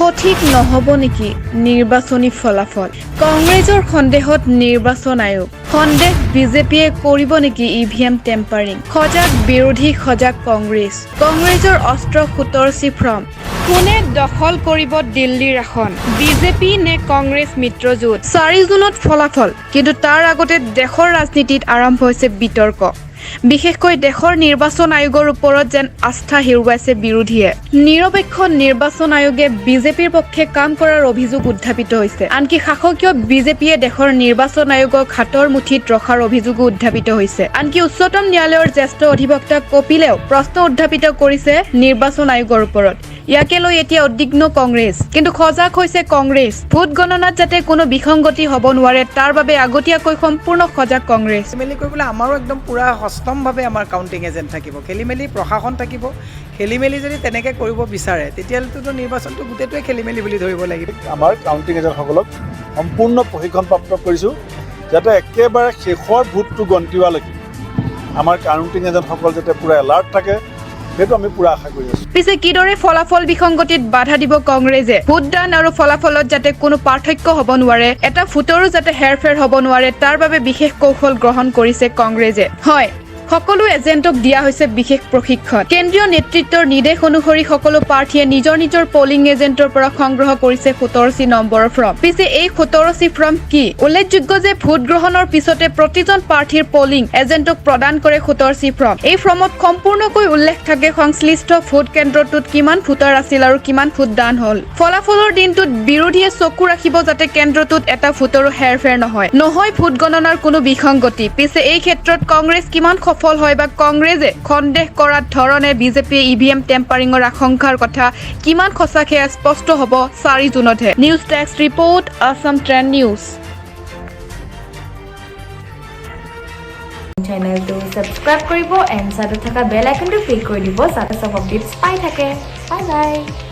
সঠিক নহ'ব নেকি নিৰ্বাচনী ফলাফল? কংগ্ৰেছৰ সন্দেহত নিৰ্বাচন আয়োগ। সন্দেহ, বিজেপিয়ে কৰিব নেকি ইভিএম টেম্পাৰিং? সজাগ বিৰোধী, সজাগ কংগ্ৰেছ। কংগ্ৰেছৰ অস্ত্ৰ 17 চি ফৰ্ম। কোনে দখল কৰিব দিল্লীৰ আসন, বিজেপি নে কংগ্ৰেছ মিত্ৰজোঁট? 4 জুনত ফলাফল, কিন্তু তাৰ আগতে দেশৰ ৰাজনীতিত আৰম্ভ হৈছে বিতৰ্ক। বিশেষকৈ দেশৰ নিৰ্বাচন আয়োগৰ ওপৰত যেন আস্থা হেৰুৱাইছে বিৰোধীয়ে। নিৰপেক্ষ নিৰ্বাচন আয়োগে বিজেপিৰ পক্ষে কাম কৰাৰ অভিযোগ উত্থাপিত হৈছে। আনকি শাসকীয় বিজেপিয়ে দেশৰ নিৰ্বাচন আয়োগক হাতৰ মুঠিত ৰখাৰ অভিযোগো উত্থাপিত হৈছে। আনকি উচ্চতম ন্যায়ালয়ৰ জ্যেষ্ঠ অধিবক্তা কপিলেও প্ৰশ্ন উত্থাপিত কৰিছে নিৰ্বাচন আয়োগৰ ওপৰত। ইয়াকে লৈ এতিয়া উদ্বিগ্ন কংগ্ৰেছ। কিন্তু সজাগ হৈছে কংগ্ৰেছ। ভোট গণনাত যাতে কোনো বিসংগতি হ'ব নোৱাৰে, তাৰ বাবে আগতীয়াকৈ সম্পূৰ্ণ সজাগ কংগ্ৰেছ। খেলি মেলি কৰিবলৈ আমাৰো একদম পূৰা সষ্টমভাৱে আমাৰ কাউণ্টিং এজেণ্ট থাকিব, খেলি মেলি প্ৰশাসন থাকিব। খেলি মেলি যদি তেনেকৈ কৰিব বিচাৰে, তেতিয়াহ'লেতো নিৰ্বাচনটো গোটেইটোৱে খেলি মেলি বুলি ধৰিব লাগিব। আমাৰ কাউণ্টিং এজেণ্টসকলক সম্পূৰ্ণ প্ৰশিক্ষণপ্ৰাপ্ত কৰিছোঁ, যাতে একেবাৰে শেষৰ ভোটটো গন্তি হোৱালৈকে আমাৰ কাউণ্টিং এজেণ্টসকল যাতে পূৰা এলাৰ্ট থাকে, সেইটো আমি পূৰা আশা কৰি আছোঁ। পিছে কিদৰে ফলাফল বিসংগতিত বাধা দিব কংগ্ৰেছে? ভোটদান আৰু ফলাফলত যাতে কোনো পাৰ্থক্য হ'ব নোৱাৰে, এটা ভোটৰো যাতে হেৰফেৰ হ'ব নোৱাৰে, তাৰ বাবে বিশেষ কৌশল গ্ৰহণ কৰিছে কংগ্ৰেছে। হয়, সকলো এজেণ্টক দিয়া হৈছে বিশেষ প্ৰশিক্ষণ। কেন্দ্ৰীয় নেতৃত্বৰ নিৰ্দেশ অনুসৰি সকলো প্ৰাৰ্থীয়ে নিজৰ নিজৰ পলিং এজেণ্টৰ পৰা সংগ্ৰহ কৰিছে 17 চি নম্বৰৰ ফৰ্ম। পিছে এই 17 চি ফৰ্ম কি? উল্লেখযোগ্য যে ভোট গ্ৰহণৰ পিছতে প্ৰতিজন প্ৰাৰ্থীৰ পলিং এজেণ্টক প্ৰদান কৰে 17 চি ফৰ্ম। এই ফৰ্মত সম্পূৰ্ণকৈ উল্লেখ থাকে সংশ্লিষ্ট ভোট কেন্দ্ৰটোত কিমান ভোটাৰ আছিল আৰু কিমান ভোট দান হ'ল। ফলাফলৰ দিনটোত বিৰোধীয়ে চকু ৰাখিব যাতে কেন্দ্ৰটোত এটা ভোটৰো হেৰফেৰ নহয়, নহয় ভোট গণনাৰ কোনো বিসংগতি। পিছে এই ক্ষেত্ৰত কংগ্ৰেছ কিমান সফল হয় বা কংগ্ৰেছে সন্দেহ কৰাৰ ধৰণে বিজেপিয়ে ইভিএম টেম্পাৰিঙৰ আশংকাৰ কথা কিমান সঁচা, সেয়া স্পষ্ট হ'ব 4 জুনতহে। News desk report, Assam trend news. চেনেলটো ছাবস্ক্ৰাইব কৰিব এণ্ড চাইডত থকা বেল আইকনটো ক্লিক কৰি দিব, যাতে চব আপডেটছ পাই থাকে। Bye bye.